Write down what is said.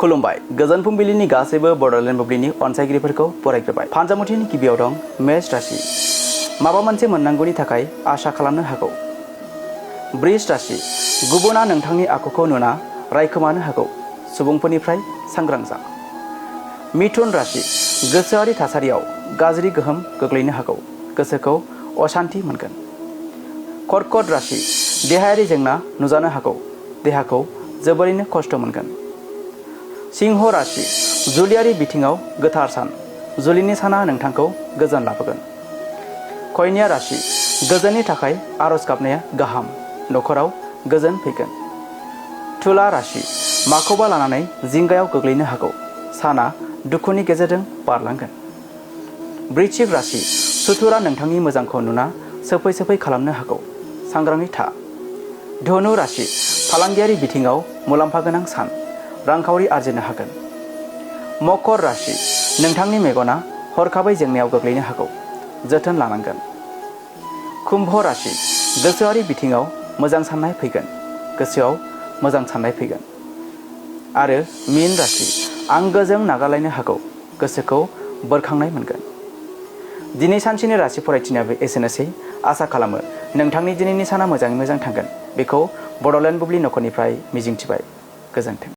खुलुमबाय गोजोन फुंबिलिनि गासैबो बड'लेण्ड बुब्लिनि अनसायगिरिफोरखौ बरायग्रोबाय। फानजामुथिनि गिबियाव दं मेष राशि। माबा मोनसे मोननांगौनि थाखाय आसा खालामनो हागौ। वृष राशि। गुबुना नोंथांनि आखुखौ नुना रायखोमानो हागौ। सुबुंफोरनिफ्राय सांग्रां जा। मिथुन राशि। गोसोआरि थासारियाव गाज्रि गोहोम गोग्लैनो हागौ। गोसोखौ अशान्ति मोनगोन। कर्कट राशि। देहायारि जेंना नुजानो हागौ। देहाखौ जोबोरैनो खस्थ' मोनगोन। सिंह राशि। जुलियारि बिथिङाव गोथार सान। जुलिनि साना नोंथांखौ गोजोन लाबोगोन। कन्या राशि। गोजोननि थाखाय आरज गाबनाया गाहाम। नखराव गोजोन फैगोन। तुला राशि। माखौबा लानानै जिंगायाव गोग्लैनो हागौ। साना दुखुनि गेजेरजों बारलांगोन। वृश्चिक राशि। सुथुरा नोंथांनि मोजांखौ नुना सोफै सोफै खालामनो हागौ। सांग्राङै था। धनु राशि। फालांगियारि बिथिङाव मुलाम्फा गोनां सान। रांखावरि आरजिनो हागोन। मकर राशि। नोंथांनि मेगना हरखाबै जेंनायाव गोग्लैनो हागौ। जोथोन लानांगोन। कुम्भ राशि। गोसोआरि बिथिङाव मोजां साननाय फैगोन। गोसोआव मोजां साननाय फैगोन। आरो मीन राशि। आंगोजों नागारलायनो हागौ। गोसोखौ बोरखांनाय मोनगोन। दिनै सानसेनि राशि फरायथिनायाबो एसेनोसै। आसा खालामो नोंथांनि दिनैनि साना मोजाङै मोजां थांगोन। बेखौ बड'लेण्ड बुब्लि नखरनिफ्राय मिजिंथिबाय। गोजोन्थों।